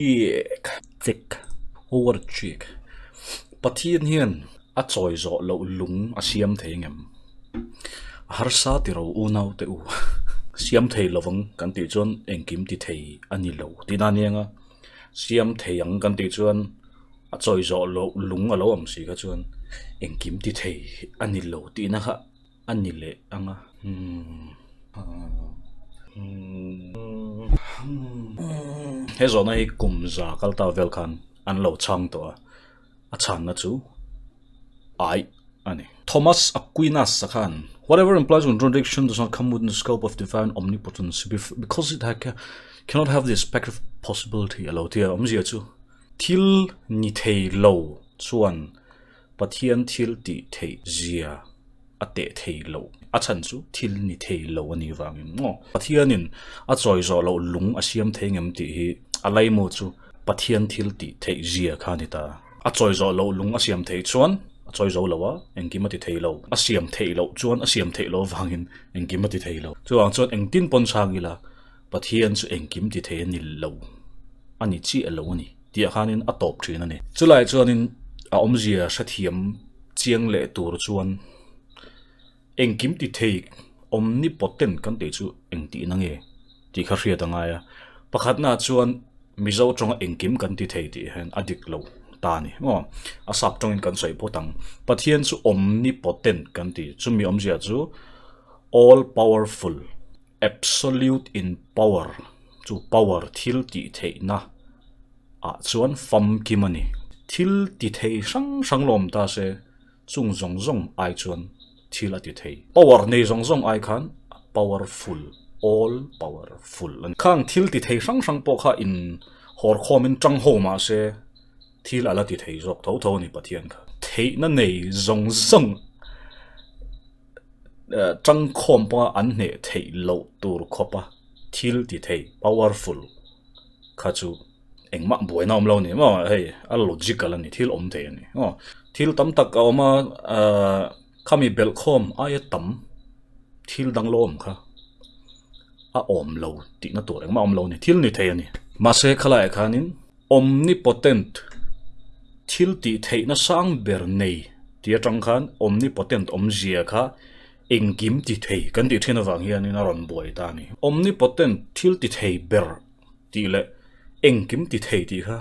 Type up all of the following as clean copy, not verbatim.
Chick chick over chick Pathian hian a chawi zawh loh lung a siam thei ngem? A harsa ti ro unau te u siam thei lovang kan tih chuan engkim ti thei a ni lo tihna a nia nga, siam thei ang kan tih chuan a chawi zawh loh lung a lo awm si kha chuan engkim ti thei a ni lo tihna kha a ni leh ang a. He zawhna hi kum za kal ta vel khan an lo chhang tawh a, a chhanna chu ai a ni. Thomas Aquinas a khan, Whatever implies contradiction does not come within the scope of divine omnipotence because it cannot have the aspect of possibility a lo ti a, awmzia chu thil ni thei lo chuan Pathian thil tih theih zia a teh thei lo. A chhan chu thil ni thei lo a nih vangin maw? Pathianin a chawi zawh loh lung a siam thei ngem tih hi a laimu chu Pathian thil tih theih zia kha a ni ta. A chawi zawh loh lung a siam theih chuan a chawi zo lo a, engkim a ti thei lo. A siam theih loh chuan a siam theih loh avangin engkim a ti thei lo. Chuvang chuan engtin pawn chhang ila Pathian chu engkim ti thei a ni lo, a ni chiah lo a ni tih ah khanin a tawp thin a ni. Chulai chuanin a awmzia hrethiam chiang leh tur chuan engkim ti thei omnipotent kan tih chu engtihna nge tih kha hriat a ngai a. Pakhatnaah chuan Mizo tawnga engkim kan ti thei tih hian a dik lo ta a ni maw? A sap tawngin kan sawi phawt ang. Pathian chu omnipotent kan ti, chumi awmzia chu all powerful. Absolute in power chu power thil tih theihna ah chuan famkim a ni. Thil ti thei hrang hrang lawm ta se chung zawng zawng ai chuan thil a ti thei. Power nei zawng zawng ai khan powerful, all powerful a ni. Khang thil ti thei hrang hrang pawh kha in hawrkhawmin tang ho mah se thil a la ti thei zawk tho tho a ni Pathian kha. Theihna nei zawng zawng. Tangkhawm pawha an hneh theih loh tur khawpa thil ti thei, powerful, kha chu engmah buaina awm lo a ni maw? Hei a logical a ni, thil awm thei a ni maw? Thil tam tak a awm a, khami belhkhawm aia tam thil dang lo awm kha a awm lo tihna tur engmah awm lo a ni, thil ni thei a ni. Mahse khalaiah khanin Omnipotent, thil tih theihna sang ber nei tih atang khan omnipotent awmzia kha engkim ti thei kan tih thin avang hianin a rawn buai ta a ni. Omnipotent, thil ti thei ber tih leh engkim ti thei tih kha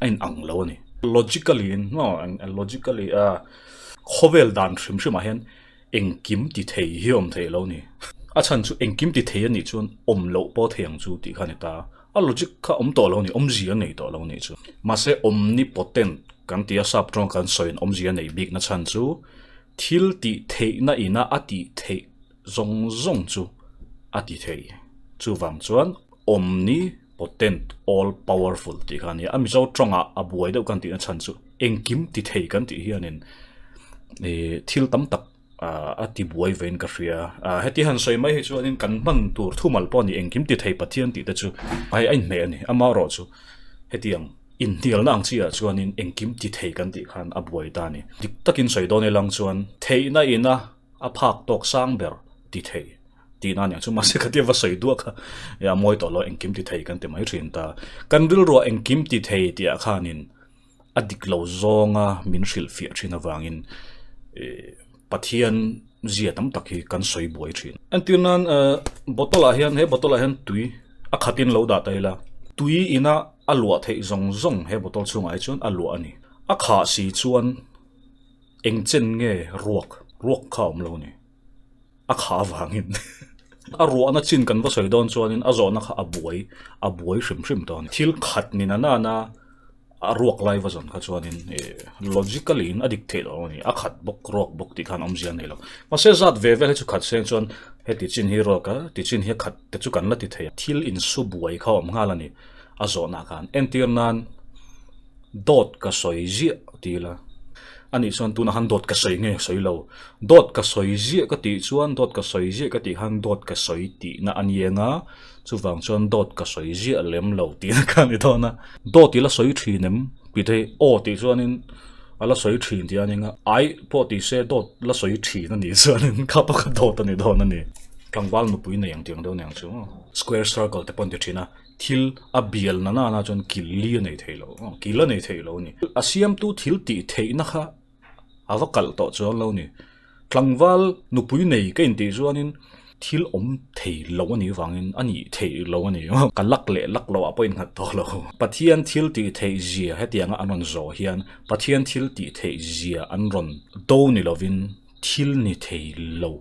a inang lo a ni. Logically in maw logically a khawvel dan hrim hrimah hian engkim ti thei hi awm theih lo a ni. A chhan chu engkim ti thei a nih chuan awm loh pawh thei ang chu tih kha a ni ta. A logic kha awm tawh lo a ni, awmzia a nei tawh lo a nih chu. Mahse omnipotent kan ti a, sap tawng kan sawiin awmzia a neih bikna chhan chu thil tih theihna ina a tih theih zawng zawng chu a ti thei. Chuvang chuan omnipotent, all powerful tih kha a ni a. A Mizo tawngah a buai deuh kan tihna chhan chu engkim ti thei kan tih hianin ih thil tam tak a ti buai vein ka hria. Heti han sawi mai hi chuanin kan hman tur thumal pawh a ni engkim ti thei Pathian tih te chu hei a inhmeh a ni. Amaherawh chu hetiang inhnialna ang chiah chuanin engkim ti thei kan tih khan a buai ta a ni. Dik takin sawi dawn ilang chuan theihna ina a phak tawk sang ber ti thei tihna a ni ang chu. Mahse khatia va sawi duah kha a mawi tawh lo engkim ti thei kan ti mai thin ta. Kan rilruah engkim ti thei tihah khanin a dik lo zawnga min hrilhfiah thin avangin Pathian zia tam tak hi kan sawi buai thin. Entir nan bottle ah hian he bottle ah hian tui a khatin lo dah ta ila tui ina a luah theih zawng zawng he bottle chhungah hi chuan a luah a ni. A khah si chuan eng chen nge ruak ruak kha a awm lo a ni. A kha avangin a ruahna chin kan va sawi dawn chuanin a zawhna kha a buai a buai hrim hrim tawh a ni. Thil khat ni na nana a ruak lai va zawn kha chuanin ih logically in a dik theih loh a ni. A khat bawk ruak bawk tih khan awmzia a nei lo. Mahse zat ve vel hi chu khat seng chuan heti chin hi ruak a ti chin hi a khat te chu kan la ti thei a. Thil insu buai kha a awm nghal a ni a zawhna khan. Entir nan dawt ka sawi ziah ti ila. A nih chuan tunah khan dawt ka sawi nge sawi lo. Dawt ka sawi ziah ka tih chuan dawt ka sawi ziah ka tih khan dawt ka sawi tihna a ni eng a, chuvang chuan dawt ka sawi ziah lem lo tihna kha a ni dawn a. Dawt i la sawi thin em tih te hi aw tih chuanin a la sawi thin tih a ni eng a, ai pawh tih se dawt la sawi thin a nih chuanin kha pawh kha dawt a ni dawn a ni. Tlangval nupui nei ang tih ang deuh a ni ang chu. Square circle te pawh an ti thin a. Thil a bial na nana chuan kil li a nei thei lo, kil a nei thei lo a ni. A siamtu thil tih theihna kha a va kalh tawh chuan lo ni. Tlangval nupui nei ka intih chuanin thil awm thei lo a nih vangin a nih theih lo a ni. Ka lak leh lak loh ah pawh innghat tawh lo. Pathian thil tih theih zia hetianga an rawn zawh hian Pathian thil tih theih zia an rawn do ni lovin thil ni thei lo.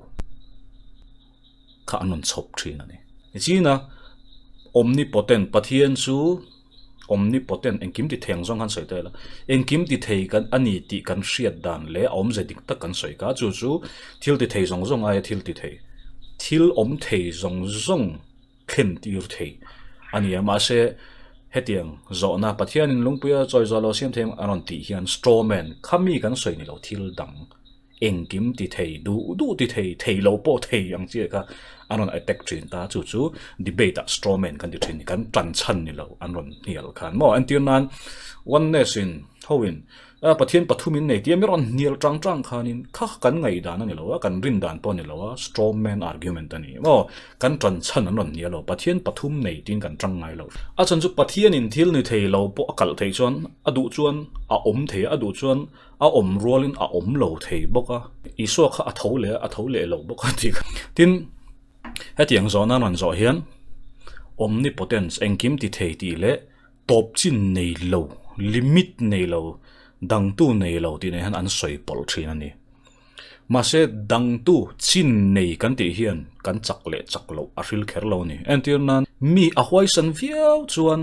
kha an rawn chhawp thin a ni. Nichina Omnipotent Pathian chu Omnipotent engkim ti thei ang zawng khan sawi ta ila, engkim ti thei kan a ni tih kan hriat dan leh a awmze dik tak kan sawi kha, chu chu thil ti thei zawng zawng aia thil ti thei, thil awm thei zawng zawng thlen tir thei a ni a. Mahse hetiang zawhna Pathianin lungpuia chawi zawh lo siam thei a rawn tih hian straw man khami kan sawi ni lo thil dang. Engkim ti thei, duh duh ti thei, thei lo pawh thei ang chiah kha an rawn attack thin ta. Chu chu debate ah straw man kan ti thin ni, kan tan chhan ni lo an rawn hnial khan maw. Entir nan oneness in ho in Pathian pathum in nei tia mi rawn hnial tang tang khanin kha kan ngaihdan a ni lo a, kan rin dan pawh a ni lo a, straw man argument a ni maw. Kan tan chhan an rawn hnial lo, Pathian pathum nei tiin kan tang ngai lo. A chhan chu Pathian in thil ni thei lo pawh a kalh theih chuan a duh chuan a awm thei a, a duh chuan A awm rualin a awm lo thei bawk a, Isua kha a tho leh a, a tho leh lo bawk a tih kha. Tin, hetiang zawhna an rawn zawh hian omnipotence, engkim ti thei tih leh tawp chin nei lo, limit nei lo, dangtu nei lo tih nen hian an sawi pawlh thin a ni. Mahse, dangtu chin nei kan tih hian kan chak leh chak loh a hril kher lo a ni. Entir nan, mi a huaisan viau chuan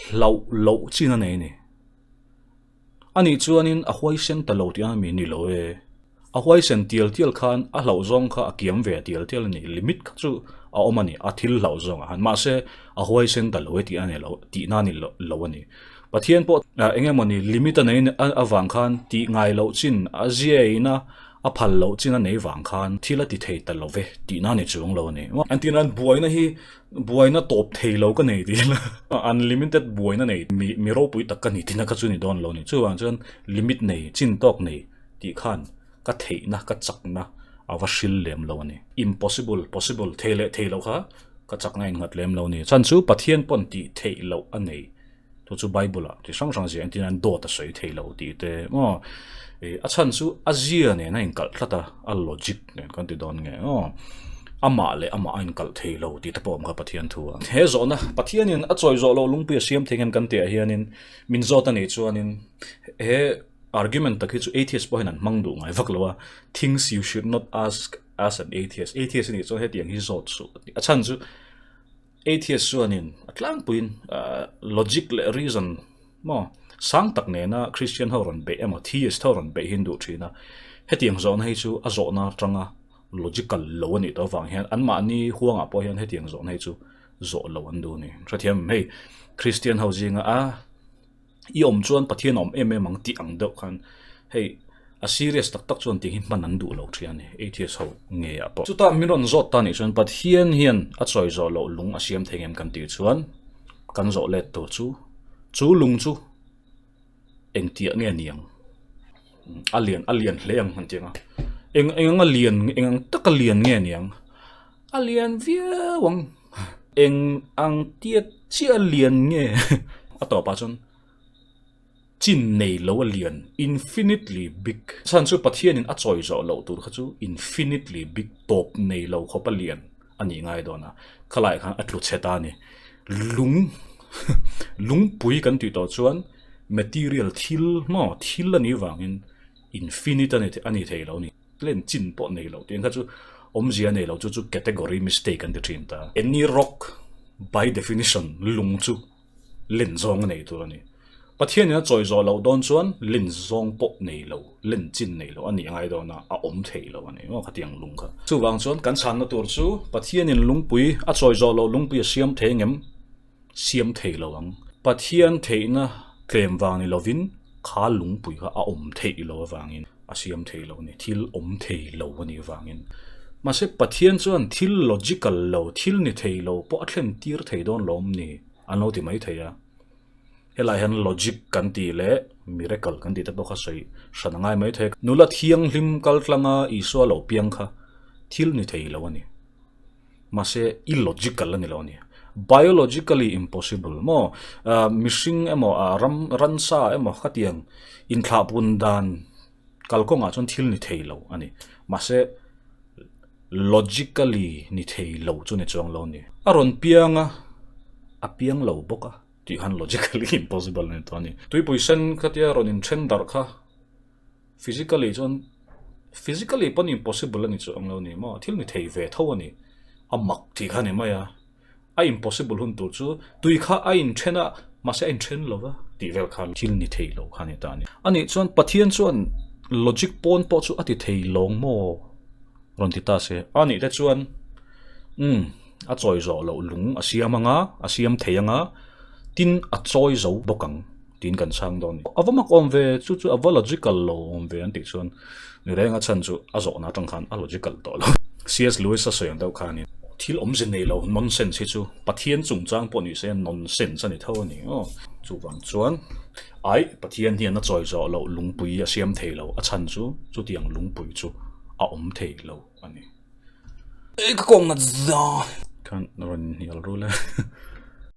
hlauh loh chin a nei a ni. A nih chuanin a huaisen ta lo tih a mi ni lo e. A huaisen tial tial khan a hlauh zawng kha a kiam ve tial tial a ni. Limit kha chu a awm a ni, a thil hlauh zawng ah khan. Mahse, a huaisen ta lo e tih a ni lo, tihna a ni lo a ni. Pathian pawh eng emaw ni limit a nei avang khan tih ngai loh chin a ziaina a phal loh chin a nei vang khan thil a ti thei ta lo ve tihna a ni chuang lo a ni. Engtin buaina hi Buaina tawp thei lo ka nei tih ila unlimited buaina nei mi mi ropui tak ka ni tihna kha chu ni dawn lo ni. Chuvang chuan limit nei, chin tawk nei tih khan ka theihna, ka chakna a va hril lem lo a ni. Impossible, possible, thei leh thei loh kha ka chakna a innghat lem lo a ni. Chhan chu Pathian pawn tih theih loh a nei. Chu chu Bible ah ti hrang hrang zia entir nan dawt a sawi thei lo tih te maw ih a chhan chu a zia nen a inkalh tlat a, a logic nen kan ti dawn nge aw amah leh amah a inkalh thei lo tih te pawh a awm kha Pathian thu a. He zawhna Pathianin a chawi zawh loh lungpui a siam thei hian kan tihah hianin min zawt a nih chuanin he argument tak hi chu atheist pawh hian an hmang duh ngai vak lo a, things you should not ask as an atheist, atheist a nih chuan hetiang hi zawt suh a chhan chu Atheist chuanin a tlangpuiin logic leh reason maw sang tak nena Christian ho rawn beih emaw theist ho rawn beih hi an duh thin a. Hetiang zawhna hi chu a zawhna atanga logical lo a nih tawh avang hian anmahni huangah pawh hian hetiang zawhna hi chu zawh lo an duh a ni. Hrethiam em hei Christian ho zinga a. I awm chuan Pathian a awm em em ang tih ang deuh khan hei a serious tak tak chuan tih hi hman an duh lo thin a ni atheist ho nge ah pawh. Chutah min rawn zawt ta nih chuan Pathian hian a chawi zawh loh lung a siam thei ngem kan tih chuan kan zawh let tur chu chu lung chu engtiah nge ni ang a lian a lian hle ang han ti ang a eng eng anga lian eng ang taka lian nge ni ang a lian viau ang. Eng ang tiat chiah lian nge? A tawpah chuan chin nei lo a lian, infinitely big. Chhan chu Pathianin a chawi zawh loh tur kha chu infinitely big, tawp nei lo khawpa lian a nih ngai dawn a. Khalaiah khan a tlu chhe ta a ni. Lung, lungpui kan tih tawh chuan material thil maw, thil a nih vangin infinite a ni thei lo a ni. Len chin pawh nei lo tih ang kha chu awmzia nei lo chu chu category mistake an ti thin ta. Any rock by definition lung chu len zawng a nei tur a ni. Pathianin a chawi zawh loh dawn chuan len zawng pawh nei lo, len chin nei lo a nih ngai dawn a, a awm thei lo a ni maw khatiang lung kha. Chuvang chuan kan chhanna tur chu Pathianin lungpui a chawi zawh loh lungpui a siam thei ngem? Siam thei lo ang. Pathian theihna tlem vang ni lovin kha lungpui kha a awm theih lo avangin a siam thei lo a ni, thil awm thei lo a nih avangin. Mahse Pathian chuan thil logical lo, thil ni thei lo pawh a thlen tir thei dawn lo awm ni an lo ti mai thei a. Helai hian logic kan tih leh miracle kan tih te pawh kha sawi hran a ngai mai thei a. Nula thianghlim kal tlanga Isua lo piang kha thil ni thei lo a ni. Mahse, illogical a ni lo a ni. Biologically impossible maw? Mihring emaw ram ransa emaw khatiang inthlahpun dan kalkawngah chuan thil ni thei lo a ni. Mahse logically ni thei lo chu ni chuang lo a ni. A rawn piang a, a piang lo bawk a tih khan logically impossible a ni tawh a ni. Tuipui sen khatia rawn inthen darh kha. Physically chuan physically pawn impossible a ni chu ang lo ni maw thil ni thei ve tho a ni a mak tih kha ni mai a a impossible hun tur chu tui kha a inthen a mahse a inthen lo va tih vel khan thil ni thei lo kha a ni ta a ni. A nih chuan Pathian chuan logic pawn pawh chu a ti thei lawng maw rawn ti ta se a nih te chuan umm a chawi zawh loh lung a siam anga a siam thei anga tin a chawi zo bawk ang. Tiin kan chhang dawn a ni. A va mak awm ve, chu chu a va logical lo awm ve an tih chuan ni reng a chhan chu a zawhna atang khan a logical tawh lo. CS Lewis a sawi ang deuh khanin thil awmze nei lo nonsense hi chu Pathian chungchang pawh ni se nonsense a ni tho a ni aw. Chuvang chuan ai Pathian hian a chawi zawh loh lungpui a siam thei lo a chhan chu chutiang lungpui chu a awm thei lo a ni. Ka kawng nat za. Khan rawn hnial rul e.